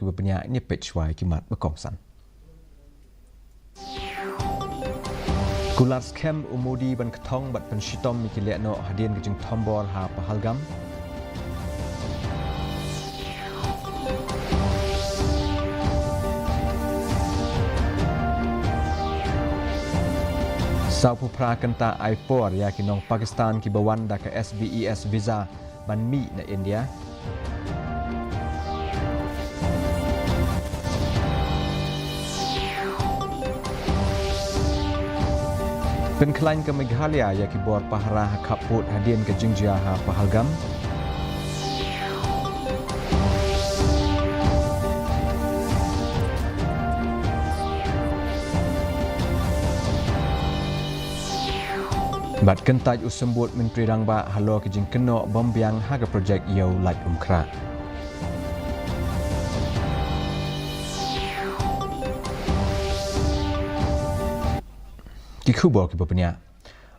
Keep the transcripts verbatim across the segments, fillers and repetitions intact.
Kiba bniah, ngin ïa peit shuwa ïa ki mat ba kongsan. Kular skhem u Modi ban kthong bad pynshitom ïa ki lehnoh hadien ka jingthombor ha Pahalgam. Sawphew phra kynta ai por ïa ki nong Pakistan kiba wan da ka S V E S visa ban mih na India. Pynkhlaiñ ka Meghalaya ïa ki bor pahara ha khappud hadien ka jingjia ha Pahalgam. Bad kyntait u symbud Myntri Rangbah halor ka jingkynnoh bym biang ha ka projek Ïew Laitumkhrah. Ki khubor kiba bniah.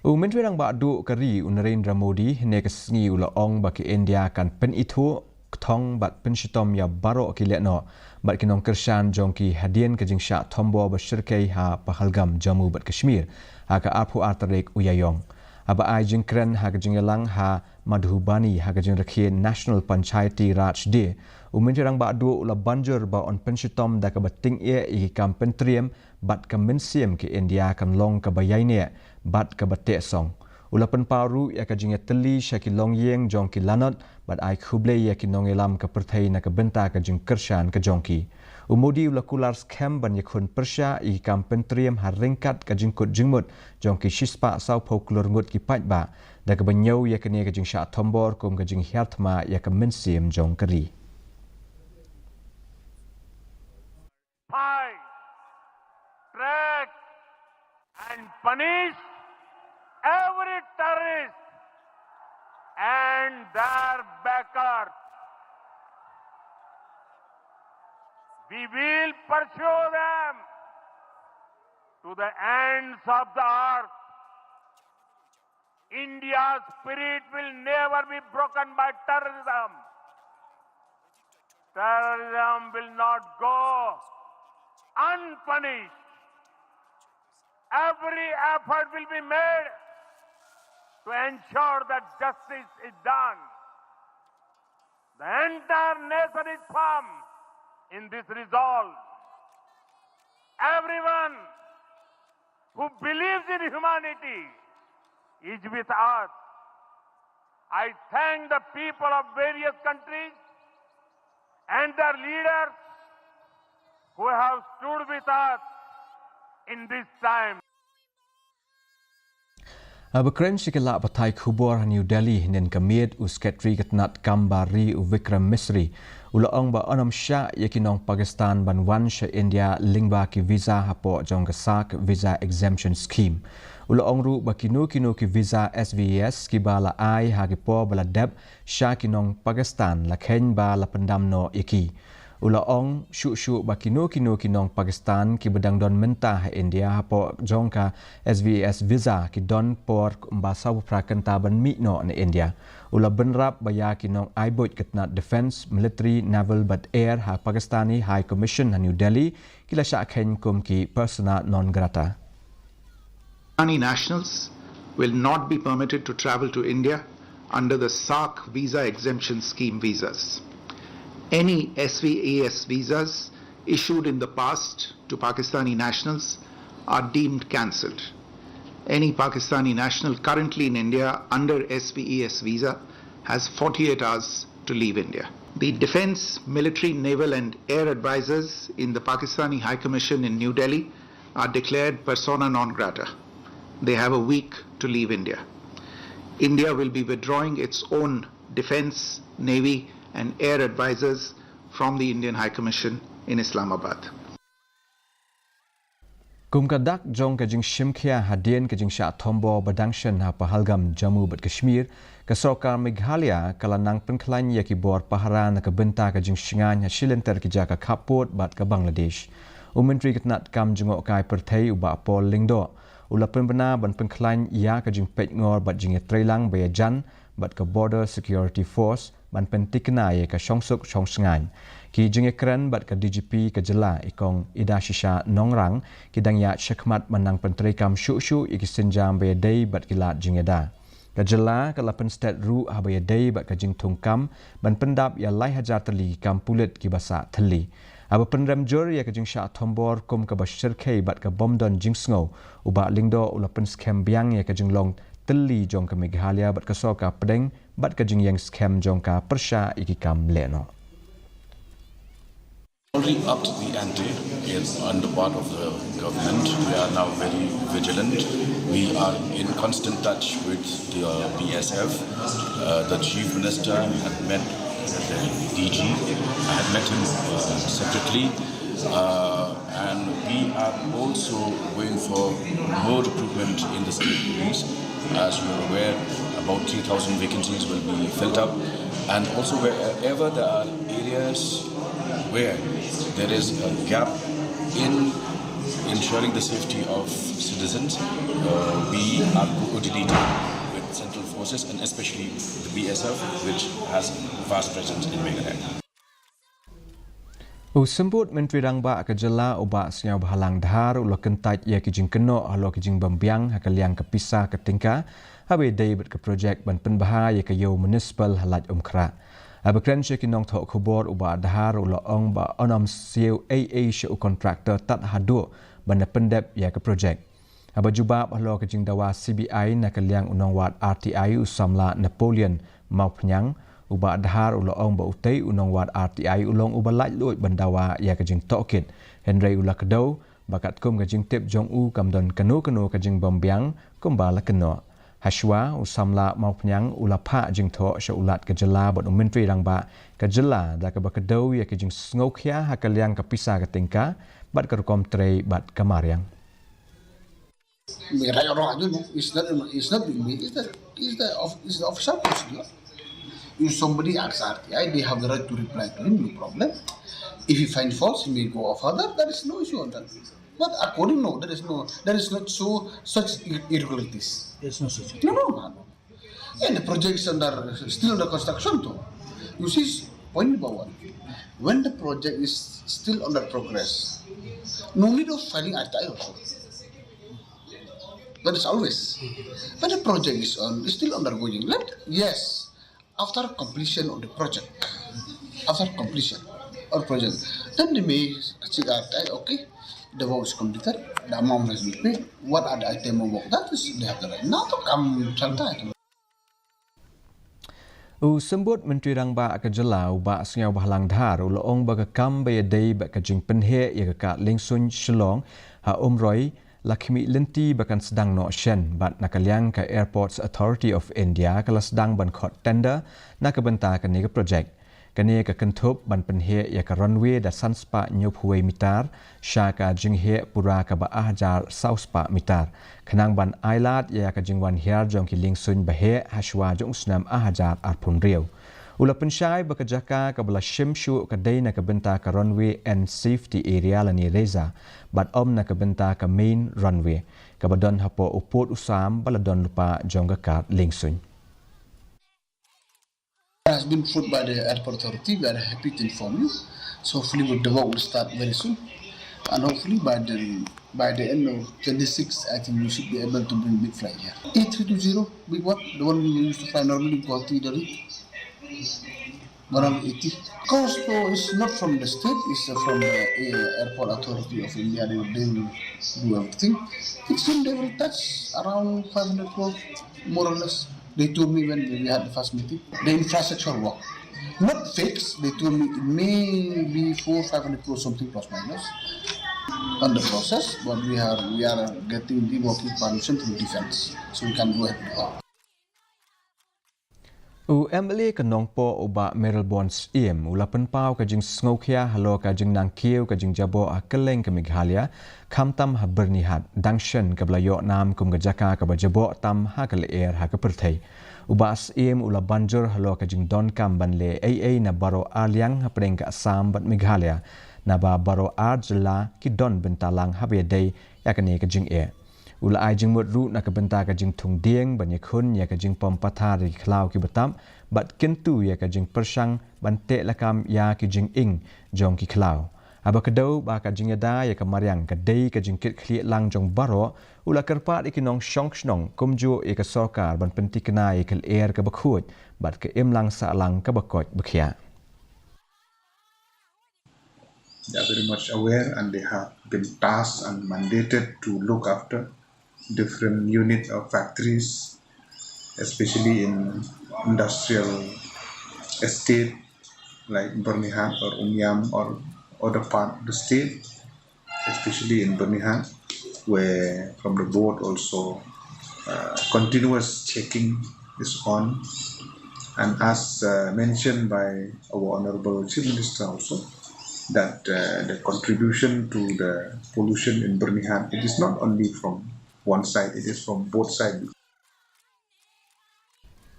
U Myntri Rangbah Duh ka ri u Narendra Modi hynne ka sngi u la ong ba ka India kan pynithuh, kthong bad pynshitom ïa baroh ki lehnoh bad ki nongkyrshan jong ki hadien ka jingshah thombor ba shyrkhei ha Pahalgam, Jammu bad Kashmir ha ka arphew ar tarik u Ïaïong. Haba ai jingkren ha ka jingïalang ha Madhubani ha ka jingrakhe National Panchayati Raj Day, u Myntri Rangbah Duh u la ban jur ba yn pynshitom da kaba tyngeh ïa ki kam pyntriem bad ka mynsiem ka India kan long kaba ïaineh bad kaba tehsong. U la pynpaw ruh ïa ka jingïatylli sha ki longïing jong ki lanot bad ai khublei ïa ki nongïalam ka pyrthei na ka bynta ka jingkyrshan ka jong ki. U Modi u la kular skhem ban ïakhun pyrshah ïa ki kam pyntriem ha ryngkat ka jingkut jingmut jong ki shispah sawphew klur ngut ki paidbah, da kaba ñiew ïa kane ka jingshah thombor kum ka jinghiar thma ïa ka mynsiem jong ka ri. Fight, track and punish every terrorist and their backers. We will pursue them to the ends of the earth. India's spirit will never be broken by terrorism. Terrorism will not go unpunished. Every effort will be made to ensure that justice is done. The entire nation is firm in this resolve. Everyone who believes in humanity is with us. I thank the people of various countries and their leaders who have stood with us in this time. Haba kren sha ki lad pathai khubor ha New Delhi hynnin ka miet, u Secretary ka tnad kam bar ri u Vikram Misri u la ong ba yn ym shah ïa ki nong Pakistan ban wan sha India lyngba ki visa hapoh jong ka SAARC Visa Exemption Scheme. U la ong ruh ba kino kino ki visa S V E S kiba la ai ha ki por ba la dep sha ki nong Pakistan la kheiñ ba la pyndam noh ïa ki. U la ong shuh shuh ba kino kino ki nong Pakistan kiba dang don mynta ha India hapoh jong ka S V E S visa ki don por kumba sawphew phra kynta ban mih noh na India. U la bynrap ba ïa ki nong ai buit ka tnad defence, military, naval bad air ha Pakistani High Commission ha New Delhi ki la shah kheiñ kum ki persona non grata. Pakistani nationals will not be permitted to travel to India under the SAARC Visa Exemption Scheme visas. Any S V E S visas issued in the past to Pakistani nationals are deemed cancelled. Any Pakistani national currently in India under S V E S visa has forty-eight hours to leave India. The defence, military, naval and air advisors in the Pakistani High Commission in New Delhi are declared persona non grata. They have a week to leave India. India will be withdrawing its own defence, navy and air advisors from the Indian High Commission in Islamabad. Kum ka dak jong ka jingshim khia hadien ka jingshah thombor ba dang shen ha Pahalgam, Jammu bad Kashmir, ka sorkar Meghalaya ka la nang pynkhlaiñ ïa ki bor pahara na ka bynta ka jingshngaiñ ha shilynter ki jaka khappud bad ka Bangladesh. U Myntri ka tnad kam jngohkai pyrthei u Bah Paul Lyngdoh u la pynbna ban pynkhlaiñ ïa ka jingpeitngor bad jingïatreilang ba ïajan bad ka Border Security Force, ban pyntikna ïa ka shongsuk shongshngaiñ. Ki jingïakren bad ka D G P ka jylla i Kong Idashisha Nongrang ki dang ïaid shakhmat ban nang pyntreikam shuh shuh ïa ki sienjam ba ïadei bad ki lad jingïada. Ka jylla ka la pynstet ruh haba ïadei bad ka jingthungkam ban pyndap ïa lai hajar tylli ki kam pulit kiba sah thylli. Haba pynrem jur ïa ka jingshah thombor kum kaba shyrkhei bad ka bym don jingsngew, u Bah Lyngdoh u la pynskhem biang ïa ka jinglong tylli jong ka Meghalaya bad ka sorkar pdeng bad ka jingïeng skhem jong ka pyrshah ïa ki kam lehnoh. Already upped the ante in, on the part of the government. We are now very vigilant. We are in constant touch with the uh, B S F. Uh, the chief minister had met the D G. I had met him uh, separately. Uh, and we are also going for more recruitment in the state police. As you are aware, about three thousand vacancies will be filled up, and also wherever there are areas where there is a gap in ensuring the safety of citizens, uh, we are coordinating with central forces and especially the B S F, which has vast presence in Meghalaya. U Symbud Myntri Rangbah ka jylla u Bah Sniawbhalang Dhar u la kyntait ïa ki jingkynnoh halor ki jingbymbiang ha ka liang ka pisa ka tyngka haba ïadei bad ka projek ban pynbha ïa ka ïew municipal ha Laitumkhrah. Haba kren sha ki nongthoh khubor u Bah Dhar u la ong ba un ym siew ei ei sha u kontraktor tad haduh ban da pyndep ïa ka projek. Haba jubab halor ka jingdawa C B I na ka liang u nongwad R T I u samla Napoleon Mawphniang, u Bah Dhar u la ong ba utei u nongwad R T I u long uba laitluid ban dawa ïa ka jingtohkit. Hynrei u la kdew ba katkum ka jingtip jong u kam don kano kano ka jingbymbiang kumba la kynnoh. Hashwa u samla Mawphniang u la phah jingthoh sha u Lat ka jylla bad u Myntri Rangbah ka jylla da kaba kdew ïa ka jingsngewkhia ha ka liang ka pisa ka tyngka bad ka rukom trei bad ka mariang. Right or wrong, I don't know. It's not, it's not with me. It's the, it's the, of- it's the official procedure. If somebody asks R T I, they have the right to reply to him, no problem. If he finds faults, he may go further. There is no issue on that. But according, no, there is no, there is not so such ir- irregularities. There's no such. No, no, no. And the project is under, still under construction too. You see, point number one, when the project is still under progress, no need of filing R T I also. That is always. When the project is on, is still undergoing, let, yes, after completion of the project, after completion of project, then they may seek R T I, okay, the work is completed, the amount has been paid, what are the item of work, that is, they have the right. Now to come, tell that. U Symbud Myntri Rangbah ka jylla u Bah Sniawbhalang Dhar u la ong ba ka kam ba ïadei bad ka jingpynheh ïa ka kad liengsuiñ Shillong ha Umroi la khmih lynti ba kan sdang noh shen bad na ka liang ka Airports Authority of India ka la sdang ban khot tender na ka bynta kane ka projek. Kane ka kynthup ban pynheh ïa ka runway da san spah hynñiewphew wei mitar sha ka jingheh pura kaba ar hajar saw spah mitar. Khnang ban ailad ïa ka jingwan hiar jong ki liengsuiñ ba heh hashwa jong u snem ar hajar arphew hynriew. U la pynshai ba ka jaka kaba la shim shuh ka dei na ka bynta ka runway and safety area lane reza bad ym na ka bynta ka main runway kaba don hapoh u pud u sam ba la don lypa jong ka kad liengsuiñ. Has been put by the airport authority. We are happy to inform you. So hopefully the work will start very soon. And hopefully by the by the end of twenty-six, I think we should be able to bring big flight here. A three two zero, big one, the one we used to fly normally, quality the one hundred eighty. Cost though is not from the state, it's from the uh, airport authority of India. They will, they will do everything. It seems they will touch around five hundred crore, more or less. They told me when we had the first meeting. The infrastructure work, not fixed. They told me it may be four, five hundred crore something plus minus on the process. But we are we are getting the working permission from defense, so we can go ahead with the work. U M L A ka Nongpoh u Bah Mayralborn Syiem u la pynpaw ka jingsngewkhia halor ka jingnang kiew ka jingjaboh ha kylleng ka Meghalaya, khamtam ha Byrnihat, dang shen kaba la ïoh nam kum ka jaka kaba jaboh tam ha ka lyer ha ka pyrthei. U Bah Syiem u la ban jur halor ka jingdonkam ban leh ei ei na baroh arliang hapdeng ka Assam bad Meghalaya, naba baroh ar jylla ki don bynta lang haba ïadei ïa kane ka jingeh. U la ai jingmut ruh na ka bynta ka jingthung dieng ban ïakhun ïa ka jingpom pathar ïa ki khlaw kiba tap bad kyntu ïa ka jingpyrshang ban teh lakam ïa ki jinging jong ki khlaw. Haba kdew ba ka jingïada ïa ka mariang ka dei ka jingkitkhlieh lang jong baroh, u la kyrpad ïa ki nongshong shnong kumjuh ïa ka sorkar ban pynthikna ïa ka lyer kaba khuid bad ka imlang sahlang kaba koit ba khiah. They are very much aware and they have been tasked and mandated to look after different unit or factories, especially in industrial estate like Byrnihat or Umiam or other part of the state, especially in Byrnihat, where from the board also uh, continuous checking is on. And as uh, mentioned by our Honorable Chief Minister also, that uh, the contribution to the pollution in Byrnihat, it is not only from one side, it is from both sides.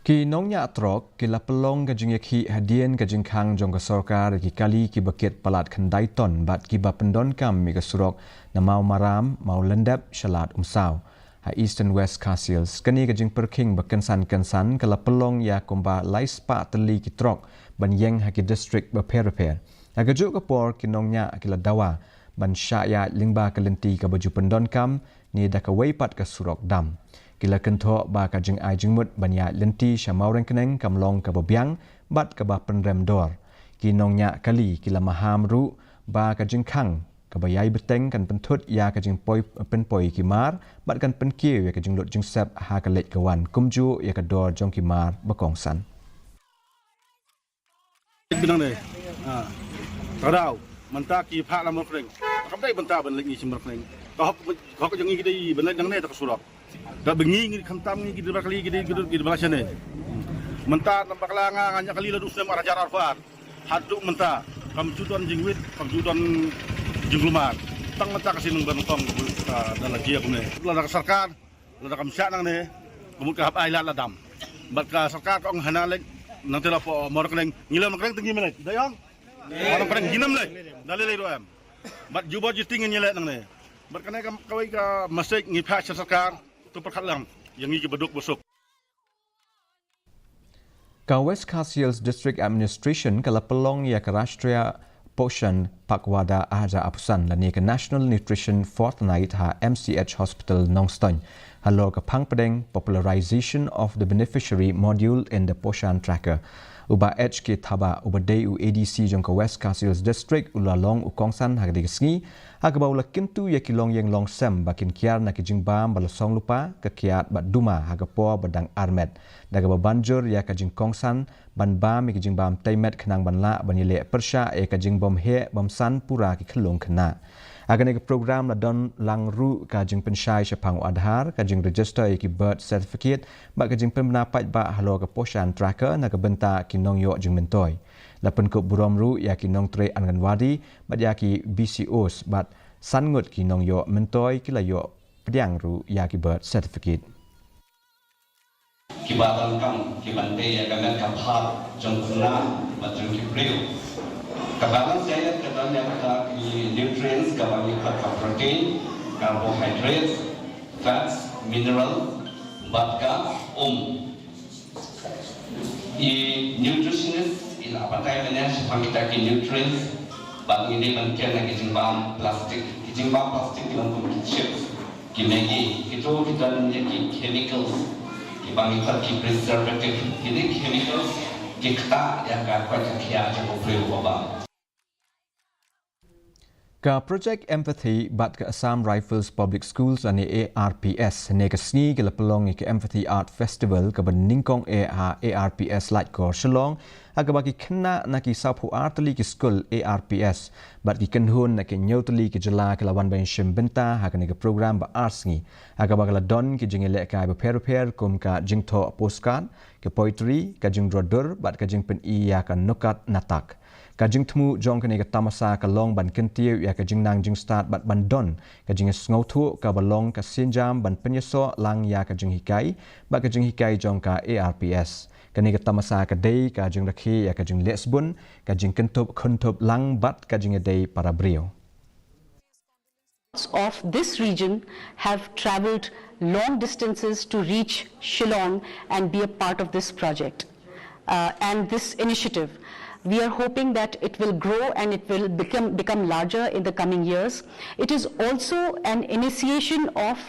Ki nongñiah trok ki la pynlong ka jingïakhih hadien ka jingkhang jong ka sorkar ïa ki kali kiba kit palat khyndai ton bad kiba pyndonkam ïa ka surok na Mawmaram, Mawlyndep sha Lad Umsaw ha Eastern West Khasi Hills. Kane ka jingpyrkhing ba kynsan kynsan ka la pynlong ïa kumba lai spah tylli ki trok ban ïeng ha ki distrik bapher bapher. Ha kajuh ka por ki nongñiah ki la dawa ban shah ïaid lyngba ka lynti kaba ju pyndonkam ne da kawei pat ka surok dam. Ki la kynthoh ba ka jingai jingmut ban ïaid lynti sha Mawryngkneng kam long kaba biang bad kaba pynrem dor. Ki nongñiah kali ki la maham ruh ba ka jingkhang kaba ïai bteng kan pynthut ïa ka jingpoi pynpoi ki mar bad kan pynkiew ïa ka jinglut jingsep ha ka leit ka wan kumjuh ïa ka dor jong ki mar ba kongsan. Binang ne. Ha. Ka daw mynta ki phah la Mawryngkneng. Kam dei mynta ban leit ngi sha Mawryngkneng. Ka hok ka hok jong ngi ki dei ban leit nangne ta ka surok. Da ba ngi ngi khamtam ngi ki dei ba kali ki dei ki dei ba la shane. Mynta na bakla nga nga ñiah kali la du snem ar hajar arphew ar. Haduh mynta kam ju don jingwit kam ju don jingkulmar. Tang mynta ka sien nongbar nongtong da la jia kumne. Lada ka sorkar lada kam shah nangne ka mut ka hap ai lad la dam. Bad ka sorkar ka ong hana leit nangta la pdeng Mawryngkneng, ngi la Mawryngkneng te ngim leit. Da ong Mawryngkneng ngim leit. Da lei lei ruh em. Bad jubor juti ngin ïaleh nangne. Bad kane ka kawei ka message ngi phah sha sorkar to pyrkhat lang ïa ngi kiba duk ba suk. Ka West Khasi Hills District Administration ka la pynlong ïa ka Rashtriya Poshan Pakhwada ar hajar arphew san lane ka National Nutrition Fortnight ha M C H Hospital Nongstoiñ halor ka phang pdeng Popularization of the Beneficiary Module in the Poshan Tracker. U Bah H K Thabah uba dei u A D C jong ka West Khasi Hills District u la long u kongsan ha katei ka sngi ha kaba u la kyntu ïa ki longïing longsem ba kin kiar na ki jingbam ba la song lypa, ka kiad bad duma ha ka por ba dang armet. Da kaba ban jur ïa ka jingkongsan ban bam ïa ka jingbam tei met khnang ban lah ban ïaleh pyrshah ïa ka jingbymheh bymsan pura ki khyllung khynnah. Ha kane ka program la don lang ruh ka jingpynshai shaphang u Aadhaar, ka jingregister ïa ki birth certificate bad ka jingpynbna paidbah halor ka Poshan Tracker na ka bynta ki nongïoh jingmyntoi. La pynkup burom ruh ïa ki nongtrei Anganwadi bad ïa ki B C Os bad san ngut ki nongïoh myntoi ki la ïoh pdiang ruh ïa ki birth certificate. Kiba donkam ki ban peit ïa ka met ka phad jong u khynnah bad jong ki briew. Ka balance diet ka don ïa kata ki nutrients kaba ngi khot ka protein, carbohydrates, fats, mineral bad ka um. I nutritionist i la batai mynne shaphang kita ki nutrients bad ngi dei ban kiar na ki jingbam plastic. Ki jingbam plastic ki long kum ki chips, ki Maggi, kito ki don ïa ki chemicals kiba ngi khot ki preservative. Kine ki chemicals ki ktah ïa ka koit ka khiah jong u briew uba bam. Ka Project Empathy bad ka Assam Rifles Public Schools lane A R P S, hynne ka sngi ki la pynlong ïa ka Empathy Art Festival kaba nyngkong eh ha A R P S Laitkor Shillong, ha kaba ki khynnah na ki sawphew ar tylli ki skul A R P S bad ki kynhun na ki hynñiew tylli ki jylla ki la wan ban shim bynta ha kane ka program ba ar sngi, ha kaba ka la don ki jingïalehkai bapher bapher kum ka jingthoh postcard, ka poetry, ka jingdro dur bad ka jingpyni ïa ka nukat natak. Ka jingthmu jong kane ka tamasa ka long ban kyntiew ïa ka jingnang jingstad bad ban don ka jingsngewthuh kaba long ka sienjam ban pynïasoh lang ïa ka jinghikai bad ka jinghikai jong ka A R P S. Kane ka tamasa ka dei ka jingrakhe ïa ka jingleh sbun, ka jingkynthup khynthup lang bad ka jingïadei para briew. of this region have travelled long distances to reach Shillong and be a part of this project, uh, and this initiative. We are hoping that it will grow and it will become, become larger in the coming years. It is also an initiation of,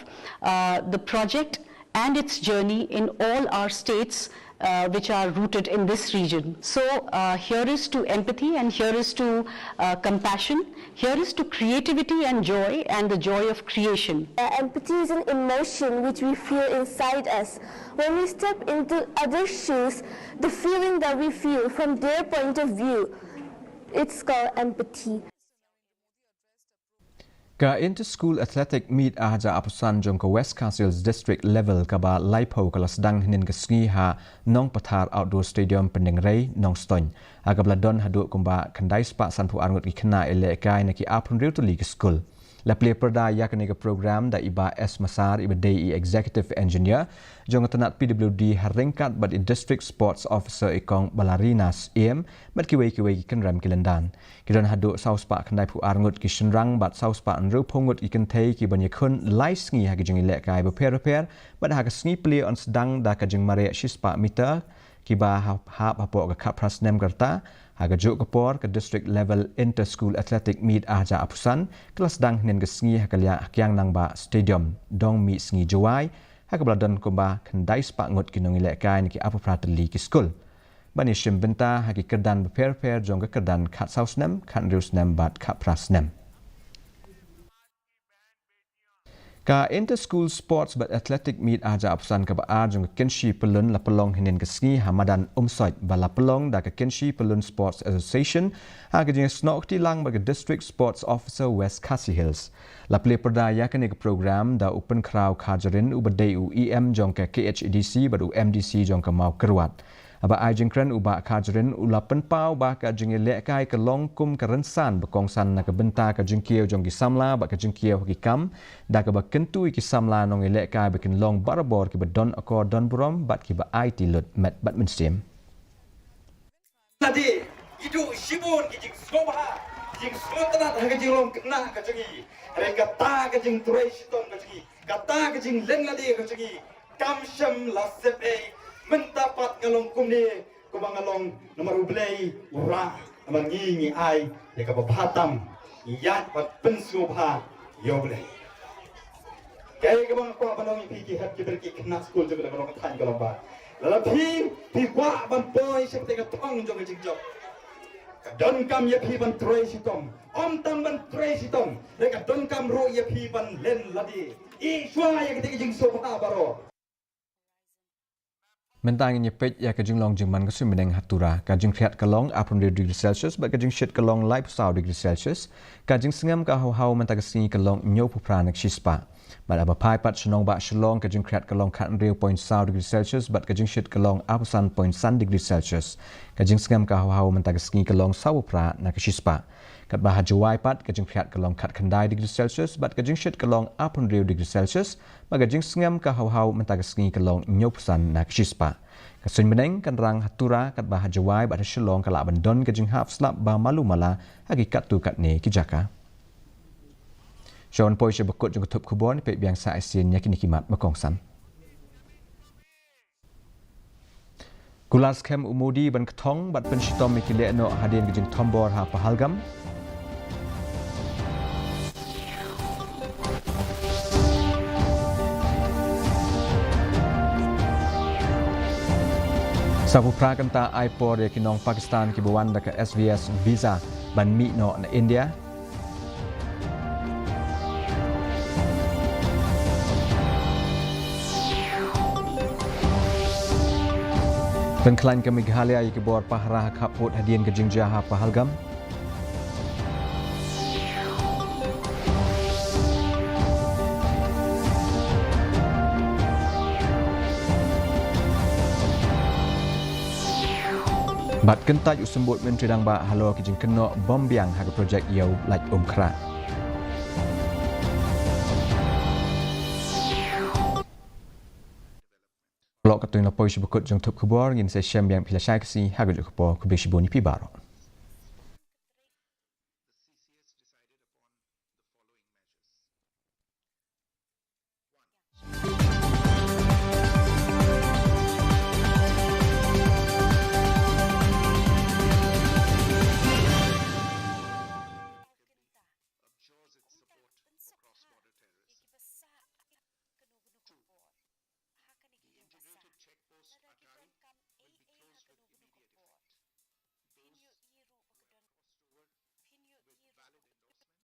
uh, the project and its journey in all our states, uh, which are rooted in this region. So, uh, here is to empathy and here is to, uh, compassion. Here is to creativity and joy and the joy of creation. Uh, empathy is an emotion which we feel inside us. When we step into others' shoes, the feeling that we feel from their point of view, it's called empathy. Ka Inter School Athletic Meet arhajar arphew san jong ka West Khasi Hills District Level kaba laiphew ka la sdang hynnin ka sngi ha Nongpathar Outdoor Stadium, Pyndengrei, Nongstoiñ. Ha kaba la don haduh kumba khyndai spah sanphew ar ngut ki khynnah ïalehkai na ki arphew hynriew tylli ki skul. La plie pyrda ïa kane ka program da i Bah S Massar, iba dei i Executive Engineer jong ka tnat P W D ha ryngkat bad i District Sports Officer, i Kong Balarinas Ïem, bad kiwei kiwei ki kynrem ki lyndan. Ki don haduh saw spah khyndaiphew ar ngut ki shynrang bad saw spah hynriewphew ngut ki kynthei ki ban ïakhun lai sngi ha ki jingïalehkai bapher bapher, bad ha ka sngi plie yn sdang da ka jingmareh shispah meter, kiba hap, hap hapoh ka khatphra snem ka rta. Ha kajuh ka por, ka District Level Inter School Athletic Meet arhajar arphew san ka la sdang hynnin ka sngi ha ka liang, ha Kiang Nangbah Stadium, Dongmihsngi, Jowai, ha kaba la don kumba khyndai spah ngut ki nongïalehkai na ki arphew phra tylli ki skul ban ïashim bynta ha ki kyrdan bapher bapher jong ka kyrdan khatsaw snem, khathynriew snem bad khatphra snem. Ka Inter School Sports bad Athletic Meet arhajar arphew san kaba ar jong ka Kynshi Pyllun la pynlong hynnin ka sngi ha madan Umsoit, ba la pynlong da ka Kynshi Pyllun Sports Association ha ka jingsnoh kti lang bad ka District Sports Officer, West Khasi Hills. La plie pyrda ïa kane ka program da u Pynkhraw Kharjahrin, uba dei u E M jong ka K H A D C bad u M D C jong ka Mawkyrwat. Haba ai jingkren, u Bah Kharjahrin u la pynpaw ba ka jingïalehkai ka long kum ka rynsan ba kongsan na ka bynta ka jingkiew jong ki samla bad ka jingkiew ha ki kam, da kaba kyntu ïa ki samla nongïalehkai ba kin long barabor kiba don akor don burom bad kiba aiti lut met bad mynsiem. Lade, i duh shibun ki jingsngewbha, ki jingsngewtynnat ha ka jinglong khynnah ka jong i. Hynrei kata ka jingtrei shitom ka jong i, kata ka jinglen lade ka jong i, kam shym la sep ei. Mynta pat nga long kumne, kumba nga long namar U Blei u rah, namar ngi ngi ai ïa kaba bha tam, ngi ïaid bad pynsngewbha ïa U Blei. Kaei kaba nga kwah ban ong ïa phi ki hep ki briew ki khynnah skul jong ka nongbah thaiñ ka long ba, lada phi, phi kwah ban poi sha kata ka thong jong ka jingjop, ka donkam ïa phi ban trei shitom. Ym tang ban trei shitom, hynrei ka donkam ruh ïa phi ban len lade. Ïeh shuwa ïa kata ka jingsngewbha baroh. Mynta ngin ïa peit ïa ka jinglong jingman ka suiñ bneng ha Tura. Ka jingkhriat ka long arphew hynriew degree Celsius bad ka jingshit ka long laiphew saw degree Celsius. Ka jingsngem ka haw haw mynta ka sngi ka long hynñiewphew phra na ka shispah. Bad haba phai pat sha nongbah Shillong, ka jingkhriat ka long khathynriew point saw degree Celsius bad ka jingshit ka long arphew san point san degree Celsius. Ka jingsngem ka haw haw mynta ka sngi ka long sawphew phra na ka shispah. Katba ha Jowai pat, ka jingkhriat ka long khatkhyndai degree Celsius bad ka jingshit ka long arphew hynriew degree Celsius. Bad ka jingsngem ka haw haw mynta ka sngi ka long hynñiewphew san na ka shispah. Ka suiñ bneng kan rang ha Tura, katba ha Jowai bad ha Shillong ka lah ban don ka jinghap slap ba malu mala ha ki katto katne ki jaka. Shuwa ban poi sha ba kut jong ka thup khubor, ngin peit biang sa shisien ïa kine ki mat ba kongsan. Kular skhem u Modi ban kthong bad pynshitom ïa ki lehnoh hadien ka jingthombor ha Pahalgam. Sawphew phra kynta ai por ïa ki nong Pakistan kiba wan da ka S V S visa ban mih noh na India. Pynkhlaiñ ka Meghalaya ïa ki bor pahara ha khappud hadien ka jingjia ha Pahalgam. Bad kyntait u Symbud Myntri Rangbah halor ki jingkynnoh bym biang ha ka projek ïew Laitumkhrah. Lok katto ngi la poi sha ba kut jong thup khubor, ngin sa ïashem biang phi lashai ka sngi ha kajuh ka por. Khublei shibun ïa phi baroh.